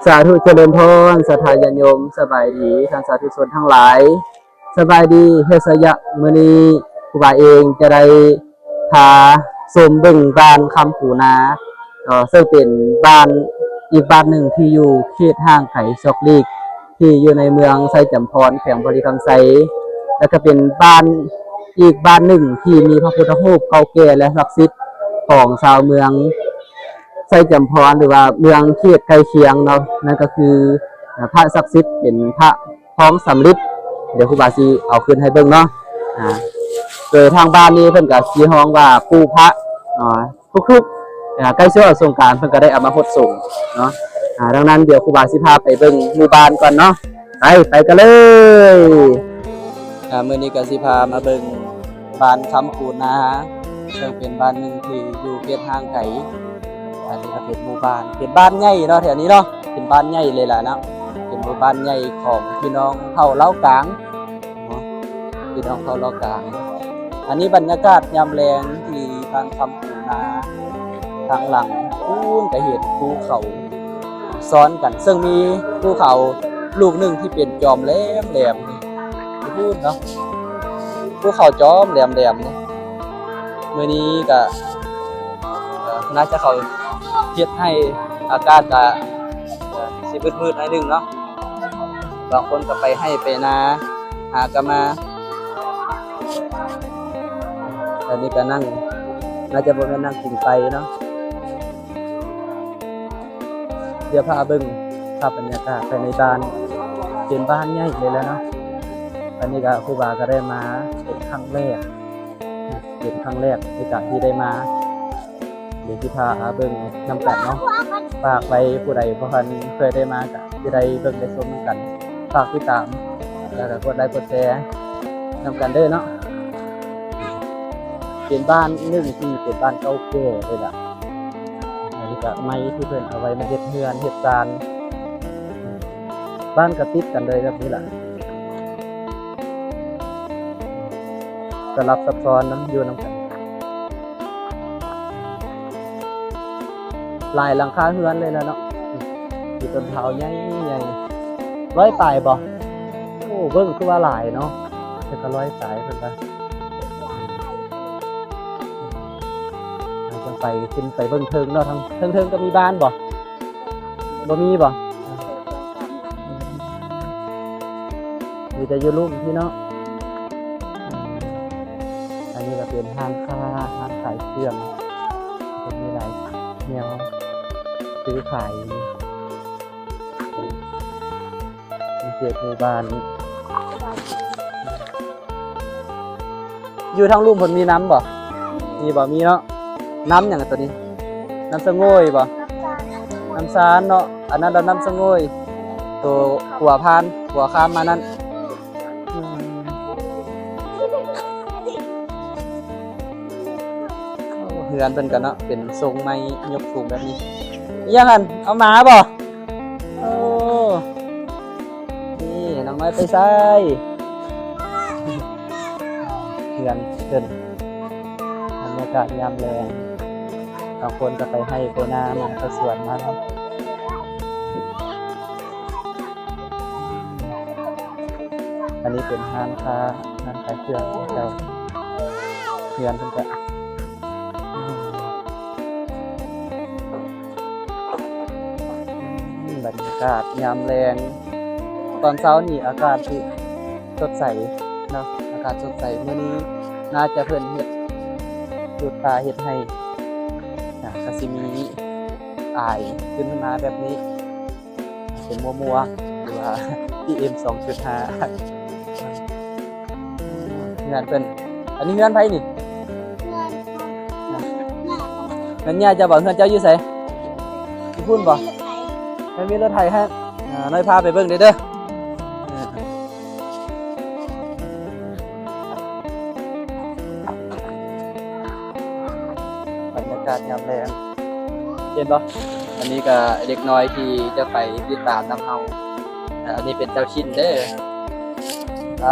ສາທຸ ຈະເລີນພອນ ສັດທາຍາດໂຍມ ສະບາຍດີທ່ານສາທຸຊົນທັງຫຼາຍ. ສະບາຍດີເຮັດໄຊຍະ. ມື້ນີ້ຄູບາເອງຈະໄດ້ພາຊົມເບິ່ງບ້ານຄຳປູນາ ເຊິ່ງເປັນບ້ານອີກບ້ານໜຶ່ງທີ່ຢູ່ເຂດຫ່າງໄກຊອກຫຼີກ ທີ່ຢູ່ໃນເມືອງໄຊຈຳພອນ ແຂວງບໍລິຄຳໄຊ ແລະກະເປັນບ້ານ ອີກບ້ານໜຶ່ງທີ່ມີພະພຸດທະຮູບເກົ່າແກ່ ແລະສັກສິດຂອງຊາວເມືອງໄຊຈຳພອນ ຫຼືວ່າເມືອງເຂດໃກ້ຄຽງເນາະ ນັ້ນກະຄື ອາ ພະສັກສິດເປັນພະທອງສຳລິດ. ດຽວຄູບາຊິເອົາຂຶ້ນໃຫ້ເບິ່ງເນາະ ອາ ໂດຍທາງບ້ານນີ້ເພິ່ນກະຊິຮ້ອງວ່າປູ່ພະ ອາ ທຸກໆ ອາ ໃກ້ຊິຮອດສົງການເພິ່ນກະໄດ້ເອົາມາຫົດສົງເນາະ. ອາ ດັ່ງນັ້ນດຽວຄູບາຊິພາໄປເບິ່ງໝູ່ບ້ານກ່ອນເນາະ. ໄປ ໄປກັນເລີຍ. ອາ ມື້ນີ້ກະຊິພາມາເບິ່ງ ບ້ານຄຳປູນາ ເຊິ່ງເປັນບ້ານໜຶ່ງທີ່ຢູ່ເຂດຫ່າງໄກ. ອັນນີ້ກະເປັນໝູ່ບ້ານ ເປັນບ້ານໃຫຍ່ເນາະ ແຖວນີ້ເນາະ ເປັນບ້ານໃຫຍ່ເລີຍລະເນາະ ເປັນໝູ່ບ້ານໃຫຍ່ຂອງພີ່ນ້ອງເຜົ່າລາວກາງເນາະ ພີ່ນ້ອງເຜົ່າລາວກາງ. ອັນນີ້ບັນຍາກາດຍາມແລງທີ່ບ້ານຄຳປູນາ ທາງຫຼັງພຸ້ນກະເຫັນພູເຂົາຊ້ອນກັນ ເຊິ່ງມີພູເຂົາລູກໜຶ່ງທີ່ເປັນຈອມແຫຼມໆ ພຸ້ນເນາະ ພູເຂົາຈອມແຫຼມໆນີ້. ມື້ນີ້ກະ ເອີ ໜ້າຈະເຂົາເຮັດໃຫ້ອາກາດກະ ເອີ ຊິມືດໆໜ້ອຍໜຶ່ງເນາະ ບາງຄົນກະໄປໄຮ່ໄປນາ ຫາກະມາ. ອັນນີ້ກະນັ່ງ ໜ້າຈະບໍ່ແມ່ນນັ່ງກິນໄຟເນາະ. ດຽວພາເບິ່ງພາບບັນຍາກາດພາຍໃນບ້ານ ເປັນບ້ານໃຫຍ່ເລີຍລະເນາະ. ອັນນີ້ກະຄູບາກະໄດ້ມາເປັນຄັ້ງແລກ ເປັນຄັ້ງແລກໃນການທີ່ໄດ້ມາ ດຽວຊິພາເບິ່ງນຳກັນເນາະ. ຝາກໄວ້ຜູ້ໃດບໍ່ທັນເຄີຍໄດ້ມາກະຊິໄດ້ເບິ່ງໄດ້ຊົມນຳກັນ ຝາກຕິດຕາມ ແລ້ວກະກົດໄລກົດແຊນຳກັນເດີເນາະ. ເປັນບ້ານໜຶ່ງທີ່ເປັນບ້ານເກົ່າແກ່ເລີຍລະ. ອັນນີ້ກະໄມ້ທີ່ເພິ່ນເອົາໄວ້ມາເຮັດເຮືອນເຮັດຊານ ບ້ານກະຕິດກັນເລີຍແບບນີ້ລະ ສະຫຼັບຊັບຊ້ອນນຳ ຢູ່ນຳກັນ ຫຼາຍຫຼັງຄາເຮືອນເລີຍລະເນາະ. ມີຕົ້ນພ້າວໃຫຍ່ໆ ຮ້ອຍປາຍບໍ່? ໂອ້ ເບິ່ງຄືວ່າຫຼາຍເນາະ ແຕ່ກະຮ້ອຍປາຍເພິ່ນວ່າ. ເຮົາຕ້ອງໄປ ຂຶ້ນໄປເບິ່ງເທິງເນາະ ທາງເທິງໆກະມີບ້ານບໍ່? ບໍ່ມີບໍ່? ມີແຕ່ຢູ່ລຸ່ມພີ້ເນາະ. ອັນນີ້ກະເປັນຮ້ານຄ້າ ຮ້ານຂາຍເຄື່ອງ ເປັນມີຫຼາຍແນວຊື້ຂາຍ ເຂດໝູ່ບ້ານ. ຢູ່ທາງລຸ່ມເພິ່ນມີນ້ຳບໍ່? ມີບໍ່? ມີເນາະ. ນ້ຳຫຍັງໂຕນີ້? ນ້ຳສະໂງ່ຍບໍ່? ນ້ຳຊານເນາະ. ອັນນັ້ນລະນ້ຳສະໂງ່ຍ ໂຕຂົວຜ່ານ ຂົວຂ້າມມານັ້ນ. ອືມ ໂອ້ ເຮືອນເພິ່ນກະເນາະ ເປັນຊົງໄມ້ຍົກສູງແບບນີ້. ອີ່ຫຍັງຫັ້ນ? ເອົາໝາບໍ່? ໂອ້ ນີ້ນ້ອງນ້ອຍໄປໃສ? ເຮືອນເພິ່ນ ບັນຍາກາດຍາມແລງ ບາງຄົນກະໄປໄຮ່ໄປນາ ມາແຕ່ສວນມາ. ອັນນີ້ເປັນຮ້ານຄ້າ ຮ້ານຂາຍເຄື່ອງເຂົາເຈົ້າ. ເຮືອນເພິ່ນກະ ອືມ ອືມ ບັນຍາກາດຍາມແລງ ຕອນເຊົ້ານີ້ອາກາດຊິສົດໃສເນາະ ອາກາດສົດໃສ. ມື້ນີ້ໜ້າຈະເພິ່ນເຮັດ ຈູດປ່າເຮັດໄຮ່ ກະຊິມີອາຍຂຶ້ນມາແບບນີ້ ເປັນມົວໆ ຫຼືວ່າ ພີເອັມສອງຈຸດຫ້າ. ເຮືອນເພິ່ນ ອັນນີ້ເຮືອນໃຜນີ້? ເຮືອນ ເຮືອນຍ່າເຈົ້າບໍ່? ເຮືອນເຈົ້າຢູ່ໃສ? ຢູ່ພຸ້ນບໍ່? ມັນມີລົດໄຖໃຫ້ ນ້ອຍພາໄປເບິ່ງເດີ. ບັນຍາກາດຍາມແລງ ເຫັນບໍ່? ອັນນີ້ກະເດັກນ້ອຍທີ່ຈະໄປຕິດຕາມນຳເຮົາ. ອັນນີ້ເປັນເຈົ້າຖິ່ນເດີ. ໄປ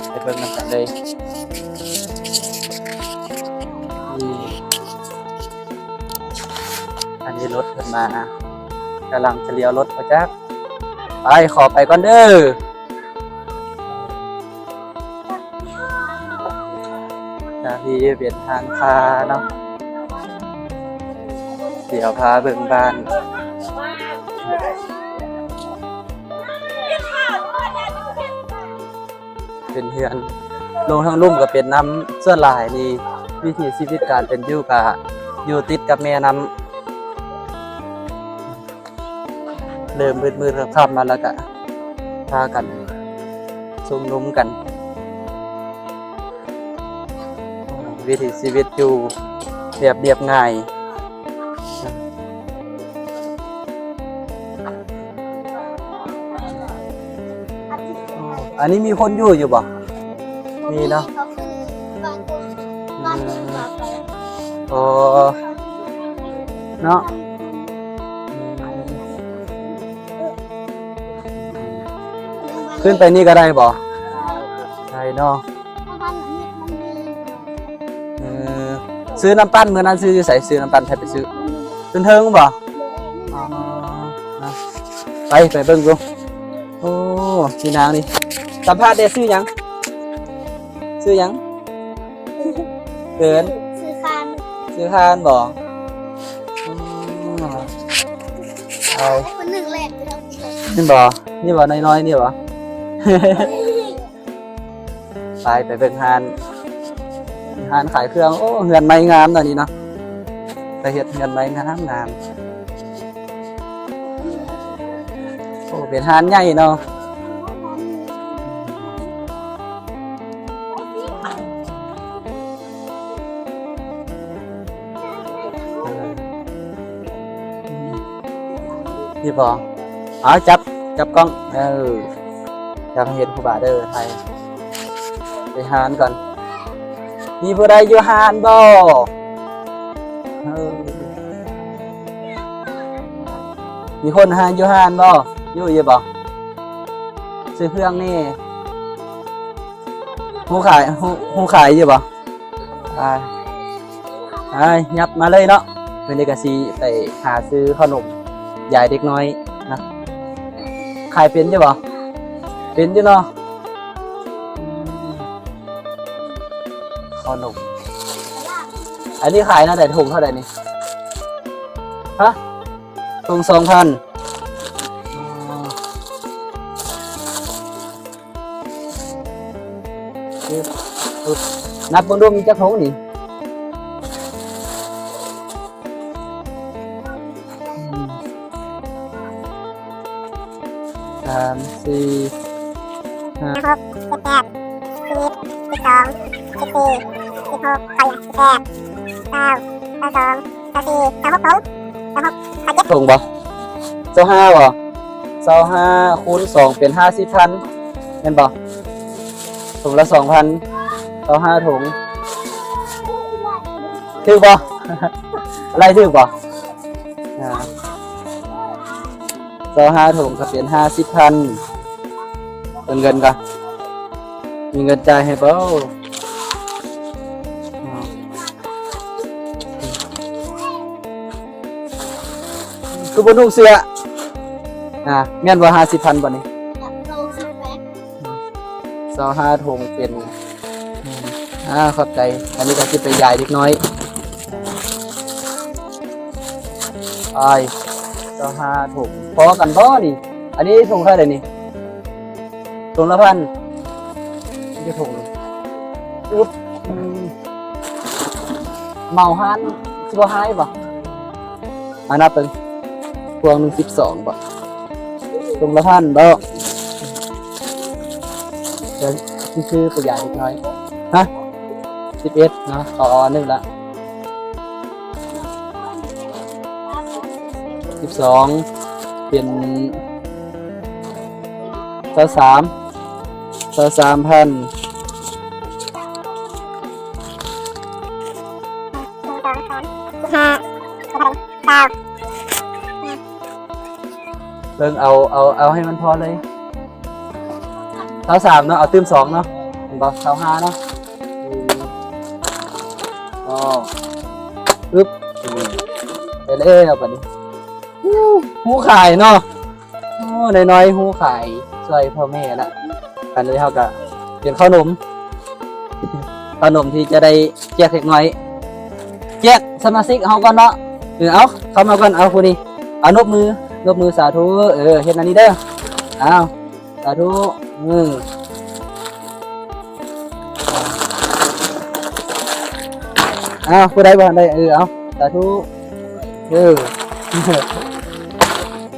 ໄປເບິ່ງນຳກັນເລີຍ. ນີ້ ອັນນີ້ລົດເພິ່ນມາ ກຳລັງຈະລ້ຽວລົດບໍ່ຈັກ. ໄປ ຂໍໄປກ່ອນເດີ. ທາງນີ້ເປັນຮ້ານຄ້າເນາະ, ດຽວພາເບິ່ງບ້ານ. ເປັນເຮືອນ ລົງທາງລຸ່ມກໍເປັນນ້ຳ. ສ່ວນຫຼາຍນີ້ ວິຖີຊີວິດການເປັນຢູ່ກະຢູ່ຕິດກັບແມ່ນ້ຳ. ເລີ່ມມືດໆຄ່ຳໆມາແລ້ວກະພາກັນຊຸມນຸມກັນ. ວິຖີຊີວິດຢູ່ແບບລຽບງ່າຍ. ອັນນີ້ມີຄົນຢູ່ຢູ່ບໍ່? ມີເນາະ. ອືມ ອໍ ເນາະ. ຂຶ້ນໄປນີ້ກໍໄດ້ບໍ່? ໄດ້ເນາະ. ເອີ ຊື້ນ້ຳປັ່ນ ມື້ນັ້ນຊື້ຢູ່ໃສ? ຊື້ນ້ຳປັ່ນໃຜໄປຊື້? ຂຶ້ນເທິງບໍ່? ອໍ ນະ ໄປ ໄປເບິ່ງດູ. ໂອ້ ພີ່ນາງນີ້ ສຳພາດແດ່ ຊື່ຫຍັງ? ຊື່ຫຍັງ? ເຂີນ ຊື່ຄານ. ຊື່ຄານບໍ່? ອໍ ເອົາ ຄົນໜຶ່ງແຫຼະ. ເຫັນບໍ່? ນີ້ບໍ່? ນ້ອຍໆນີ້ບໍ່? ໄປ ໄປເບິ່ງຮ້ານ ຮ້ານຂາຍເຄື່ອງ. ໂອ້ ເຮືອນໄມ້ງາມເນາະນີ້ເນາະ, ໄປເຮັດເຮືອນໄມ້ງາມໆ. ໂອ້ ເປັນຮ້ານໃຫຍ່ເນາະ. ນີ້ບໍ່? ເອົາ ຈັບ ຈັບກ້ອງ ເອີ ຢາກໃຫ້ເຫັນຄູບາເດີ ຖ່າຍໄປຮ້ານກ່ອນ. ມີຜູ້ໃດຢູ່ຮ້ານບໍ່? ເອີ ມີຄົນຫາຢູ່ຮ້ານບໍ່? ຢູ່ ຢູ່ບໍ່? ຊື້ເຄື່ອງນີ້ ຮູ້ຂາຍ ຮູ້ ຮູ້ຂາຍຢູ່ບໍ່? ອ່າ ອ່າ ຫຍັບມາເລີຍເນາະ. ມື້ນີ້ກະຊິໄປຫາຊື້ເຂົ້າໜົມຢາຍເດັກນ້ອຍນະ. ຂາຍເປັນຢູ່ບໍ່? ເປັນຢູ່ເນາະ. ເຂົ້າໜົມ ອັນນີ້ຂາຍແນວໃດ? ຖົງເທົ່າໃດນີ້? ຮະ? ຖົງສອງພັນ. ອໍ ນັບເບິ່ງດູ ມີຈັກຖົງນີ້? ສາມ ສີ່ ຫ້າ ຫົກ ເຈັດ ແປດ ສິບ ສິບສອງ ສິບສີ່ ສິບຫົກ ເກົ້າ ສິບແປດ ຊາວ ຊາວສອງ ຊາວສີ່ ຊາວຫົກຖົງ ຊາວຫົກ ຊາວເຈັດ ຖົງບໍ່? ຊາວຫ້າບໍ່? ຊາວຫ້າຄູນສອງເປັນຫ້າສິບພັນ ແມ່ນບໍ່? ຖົງລະສອງພັນ ຊາວຫ້າຖົງ ຖືກບໍ່? ໄລ່ຖືກບໍ່? ອ່າ ຊາວຫ້າຖົງກໍເປັນຫ້າສິບພັນ. ເບິ່ງເງິນກ່ອນ ມີເງິນຈ່າຍໃຫ້ບໍ່? ຄືບໍ່ນຸ່ງເສື້ອ? ອ່າ ແມ່ນບໍ່? ຫ້າສິບພັນບໍ່ນີ້? ຊາວຫ້າຖົງເປັນ ອ່າ ຂອບໃຈ. ອັນນີ້ກໍຊິໄປຢາຍເດັກນ້ອຍ. ອ້າຍ ຊາວຫ້າຖົງ ພໍກັນບໍ່ນີ້? ອັນນີ້ຖົງເທົ່າໃດນີ້? ຖົງລະພັນ. ນີ້ຖົງ ອຶບ ອືມ ເໝົາຮ້ານຊິບໍ່ຮ້າຍບໍ່? ມານັບເບິ່ງ ພວງໜຶ່ງສິບສອງບໍ່? ຖົງລະພັນບໍ່? ດຽວຊິຊື້ໄປຢາຍເດັກນ້ອຍ. ຮະ? ສິບເອັດເນາະ ຂໍເອົາອັນໜຶ່ງລະ. ສິບສອງເປັນຊາວສາມ ຊາວສາມພັນ. ເບິ່ງເອົາ ເອົາ ເອົາໃຫ້ມັນພໍເລີຍ. ຊາວສາມເນາະ ເອົາຕື່ມສອງເນາະ ເຫັນບໍ່? ຊາວຫ້າເນາະ. ອືມ ອໍ ອຶບ ໄດ້ແລ້ວບັດນີ້. ຮູ້ຂາຍເນາະ. ໂອ້ ນ້ອຍໆຮູ້ຂາຍຊ່ວຍພໍ່ແມ່ລະ. ອັນນີ້ເຮົາກະເປັນເຂົ້າໜົມ ເຂົ້າໜົມທີ່ຈະໄດ້ແຈກເດັກນ້ອຍ ແຈກສະມາຊິກເຮົາກ່ອນເນາະ. ເອີ ເອົາ ເຂົ້າມາກ່ອນ ເອົາຜູ້ນີ້ ເອົາ ນົບມື ນົບມື ສາທຸ. ເອີ ເຮັດອັນນີ້ເດີ ເອົາ ສາທຸ. ເອີ ເອົາ ຜູ້ໃດບໍ່ທັນໄດ້ ເອີ ເອົາ ສາທຸ. ເອີ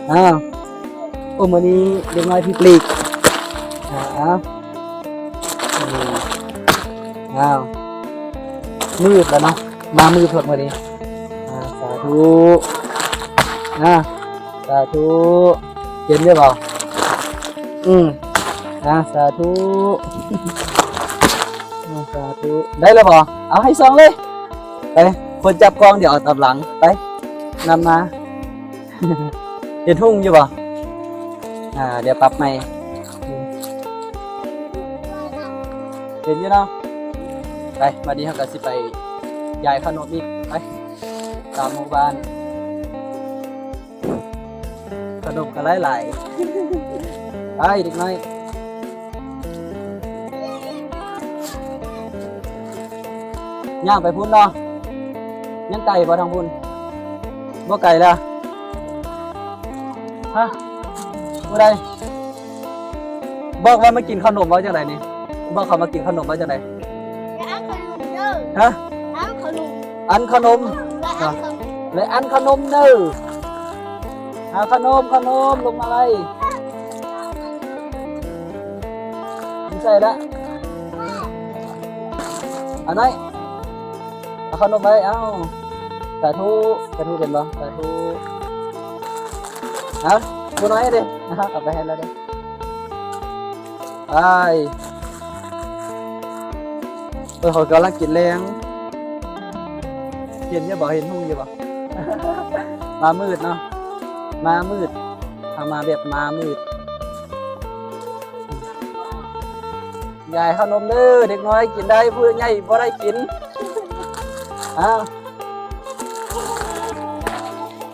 ເອົາ ໂອ້ ມື້ນີ້ເດັກນ້ອຍພິກລີກ ເອົາ ເອົາ ມືດແລ້ວເນາະ ມາມືດໂພດມື້ນີ້. ອາ ສາທຸ ອາ ສາທຸ. ເຫັນຢູ່ບໍ່? ອືມ ອາ ສາທຸ ອາ ສາທຸ. ໄດ້ແລ້ວບໍ່? ເອົາໃຫ້ສອງເລີຍ. ໄປ ຄົນຈັບກ້ອງດຽວເອົາຕາມຫຼັງ ໄປ ນຳມາ. ເຫັນຮຸ່ງຢູ່ບໍ່? ອາ ດຽວປັບໃໝ່. ເຫັນຢູ່ເນາະ. ໄປ ບາດນີ້ເຮົາກໍຊິໄປຢາຍເຂົ້າໜົມອີກ ໄປ ຕາມໝູ່ບ້ານ. ຂະໜົມກໍຫຼາຍໆ ໄປເດັກນ້ອຍ. ຍ່າງໄປພຸ້ນເນາະ. ຍັງໄກບໍ່ທາງພຸ້ນ? ບໍ່ໄກລະ. ຮະ? ຜູ້ໃດ? ບອກວ່າມາກິນເຂົ້າໜົມ ເວົ້າຈັ່ງໃດນີ້? ບອກເຂົາມາກິນເຂົ້າໜົມ ເວົ້າຈັ່ງໃດ? ແລະອັນຂະໜົມເດີ. ຮະ? ອັນຂະໜົມ. ອັນຂະໜົມ. ແລະອັນຂະໜົມ. ແລະອັນຂະໜົມເດີ. ເອົາຂະໜົມ ຂະໜົມ ລົງມາໄວ. ຢູ່ໃສລະ? ອັນນັ້ນ ເອົາຂະໜົມໄວ້. ເອົາ ສາທຸ ສາທຸ ເປັນບໍ່? ສາທຸ. ເອົາ ຜູ້ນ້ອຍເດ້ ເອົາໄປໃຫ້ລາວເດ້. ໄປ ເອີ ເຂົາກຳລັງກິນແລງ. ເຫັນຢູ່ບໍ່? ເຫັນຮຸ່ງຢູ່ບໍ່? ມາມືດເນາະ ມາມືດ ເຮົາມາແບບມາມືດ. ຢາຍເຂົ້າໜົມເດີ ເດັກນ້ອຍກິນໄດ້ ຜູ້ໃຫຍ່ບໍ່ໄດ້ກິນ. ອ້າວ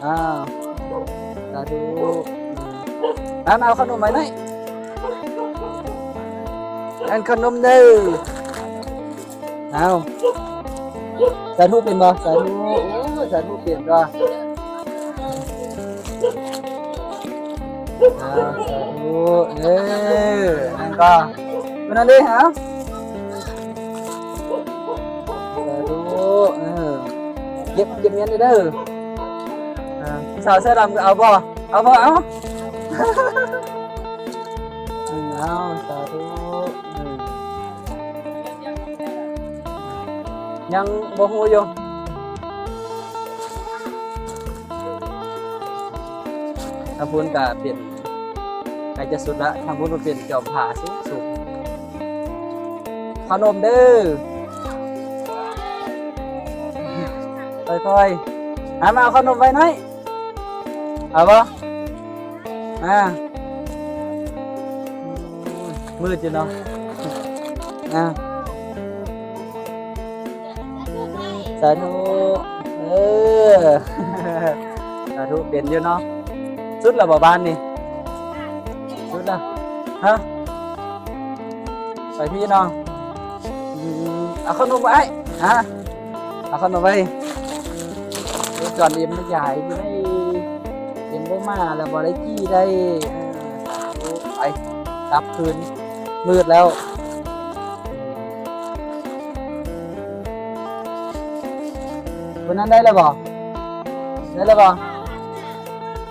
ອ້າວ ສາທຸ. ອາ ມາເອົາເຂົ້າໜົມໄວ້ໜ້ອຍ ອັນເຂົ້າໜົມເດີ. ເອົາ ສາທຸເປັນບໍ່? ສາທຸ ໂອ້ ສາທຸເປັນຕົວະ. ອາ ສາທຸ ເອີ ນັ້ນກໍ ເທົ່ານັ້ນເດ້. ເອົາ ສາທຸ ເອີ ເກັບ ເກັບເງິນເດີ. ອາ ສາວເສື້ອດຳກໍເອົາບໍ່? ເອົາບໍ່? ເອົາ ເອົາ ສາທຸ. ອືມ ຍັງບໍ່ຮູ້ຢູ່. ທາງພຸ້ນກະເປັນ ໃກ້ຈະສຸດລະ ທາງພຸ້ນເປັນຈອມຜາສູງໆ. ເຂົ້າໜົມເດີ ຄ່ອຍໆ. ອາ ມາເອົາເຂົ້າໜົມໄວ້ໜ້ອຍ. ເອົາບໍ່? ອາ ມືດຢູ່ເນາະ. ອາ ສາທຸ ເອີ ສາທຸ ເປັນຢູ່ເນາະ. ສຸດແລ້ວບໍ່ບ້ານນີ້? ສຸດແລ້ວ. ຮະ? ໄປພີ້ເນາະ. ອືມ ເອົາເຂົ້າໜົມໄວ້ອ້າຍ. ຮະ? ເອົາເຂົ້າໜົມໄວ້. ເອີ ຈອນເອັມມັນຢາຍຢູ່ໃນ ເອັມບໍ່ມາແລ້ວບໍ່ໄດ້ຂີ່ໄດ້. ເອີ ໄປ ກັບຄືນ ມືດແລ້ວ. ຄົນນັ້ນໄດ້ແລ້ວບໍ່? ໄດ້ແລ້ວບໍ່?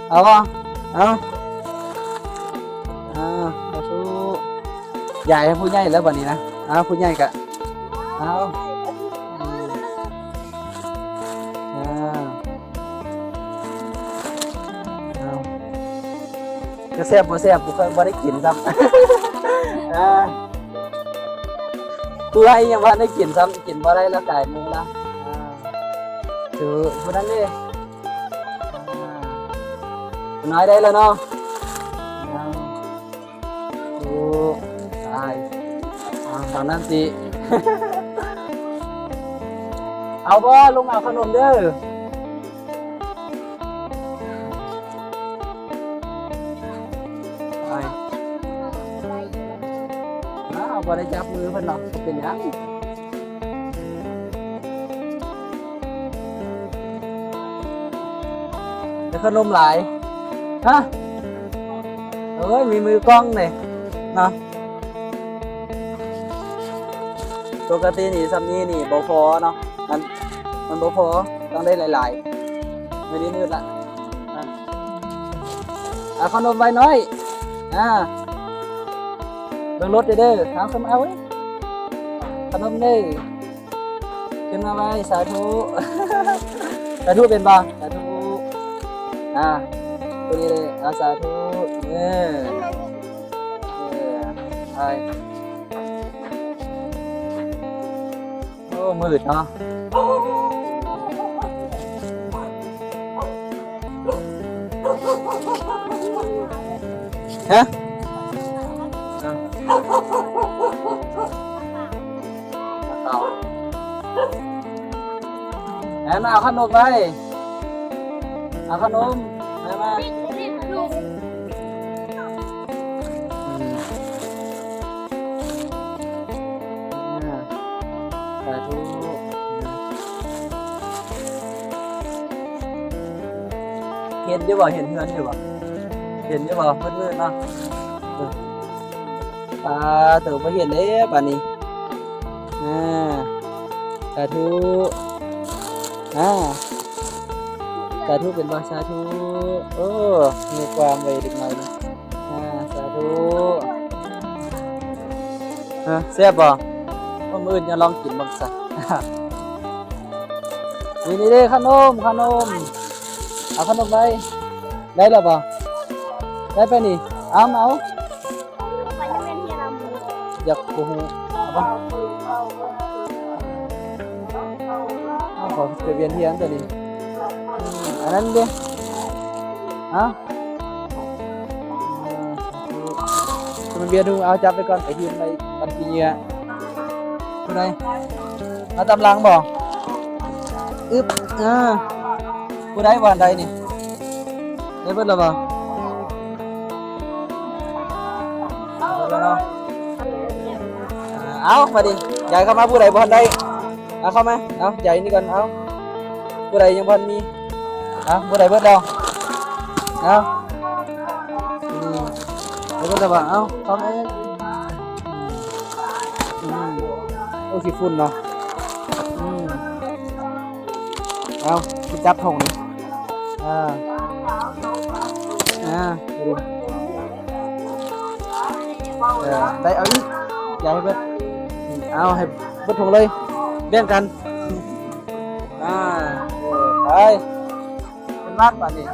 ເອົາບໍ່? ເອົາ ເອົາ ເອົາ ຢາຍໃຫ້ຜູ້ໃຫຍ່ແລ້ວບັດນີ້ນະ. ເອົາ ຜູ້ໃຫຍ່ກະ ເອົາ ອືມ ເອົາ ເອົາ ຈະແຊບບໍ່ແຊບ ບໍ່ເຄີຍ ບໍ່ໄດ້ກິນຊ້ຳ. ເອີ ຜູ້ໃຫ້ຍັງບໍ່ໄດ້ກິນຊ້ຳ ກິນບໍ່ໄດ້ແລ້ວ ກາຍໂມງລະ. ເອີ ຜູ້ນັ້ນເດ້ ນ້ອຍໄດ້ແລ້ວເນາະ. ໂອ້ ຕາຍ ອ່າ ທາງນັ້ນຊິ ເອົາບໍ່? ລົງມາເອົາຂະໜົມເດີ. ບໍ່ໄດ້ຈັບມືເພິ່ນເນາະ ບໍ່ເປັນຫຍັງ. ແຕ່ຂະໜົມຫຼາຍ ຮະ ໂອ້ຍ ມີມືກ້ອງເດ້ເນາະ. ປົກກະຕິນີ້ ສ່ຳນີ້ນີ້ບໍ່ພໍເນາະ ມັນ ມັນບໍ່ພໍ ຕ້ອງໄດ້ຫຼາຍໆ. ມື້ນີ້ມືດລະ ອາ ເອົາຂະໜົມໄວ້ນ້ອຍ ອາ ເບິ່ງລົດເດີ ເອົາ ຂຶ້ນມາເອົາ ເອີຍ ຂະໜົມເດີ. ຂຶ້ນມາໄວ້ ສາທຸ ສາທຸເປັນບໍ່? ສາທຸ ອາ ຕົວນີ້ເດ້ ອາ ສາທຸ ເອີ ເອີ ໄປ ໂອ້ ມືດເນາະ. ຮະ ແອນ ມາເອົາຂະໜົມໄວ້ ເອົາຂະໜົມ ມາ ມາ ອືມ ອາ ສາທຸ. ເຫັນຢູ່ບໍ່? ເຫັນເຮືອນຢູ່ບໍ່? ເຫັນຢູ່ບໍ່? ມືດໆເນາະ ເອີ ປາໂຕ ບໍ່ເຫັນເດ້ບາດນີ້ ອາ ສາທຸ ອາ ສາທຸເປັນບໍ່? ສາທຸ ໂອ້ ມີຄວາມໄວເດັກນ້ອຍນີ້ ອາ ສາທຸ ຮະ ແຊບບໍ່? ມື້ອື່ນຢ່າລອງກິນເບິ່ງຊະ. ນີ້ ນີ້ເດ້ ຂະໜົມ ຂະໜົມ ເອົາຂະໜົມໄວ້ ໄດ້ແລ້ວບໍ່? ໄດ້ໄປນີ້ ເອົາ ມາເອົາ ຢາກ ບໍ່ຮູ້ ເອົາບໍ່? ເອົາ ຂໍໄປວຽນທຽນຕົວນີ້ ອັນນັ້ນເດ້ ເອົາ. ມັນເບຍດູ ເອົາ ຈັບໄປກ່ອນ ໄປຢືມໄປບັນຊີເຫຍື່ອ ຜູ້ໃດ ມາຕາມຫຼັງບໍ່? ອຶບ ເອີ ຜູ້ໃດ ບໍ່ທັນໄດ້ນີ້ ໄດ້ເບິດແລ້ວບໍ່? ເອົາ ເບິດແລ້ວເນາະ ເອົາ ມາດິ ຢາຍເຂົ້າມາ ຜູ້ໃດບໍ່ທັນໄດ້ ເອົາ ເຂົ້າມາ ເອົາ ຢາຍນີ້ກ່ອນ ເອົາ ຜູ້ໃດຍັງບໍ່ທັນມີ ເອົາ ຜູ້ໃດເບິດແລ້ວ ເອົາ ອືມ ເບິດແລ້ວບໍ່ ເອົາ ເຂົ້າມາອີກ ອືມ ໂອ້ ຂີ້ຝຸ່ນເນາະ ອືມ ເອົາ ຊິຈັບຖົງນີ້ ອ່າ ອ່າ ເອີ ໄດ້ ເອົາອີກ ຢ່າໃຫ້ເບິດ ເອົາ ໃຫ້ເບິດຖົງເລີຍ ແບ່ງກັນ ອ່າ ເອີ ໄປ ເປັນຫວັດບາດນີ້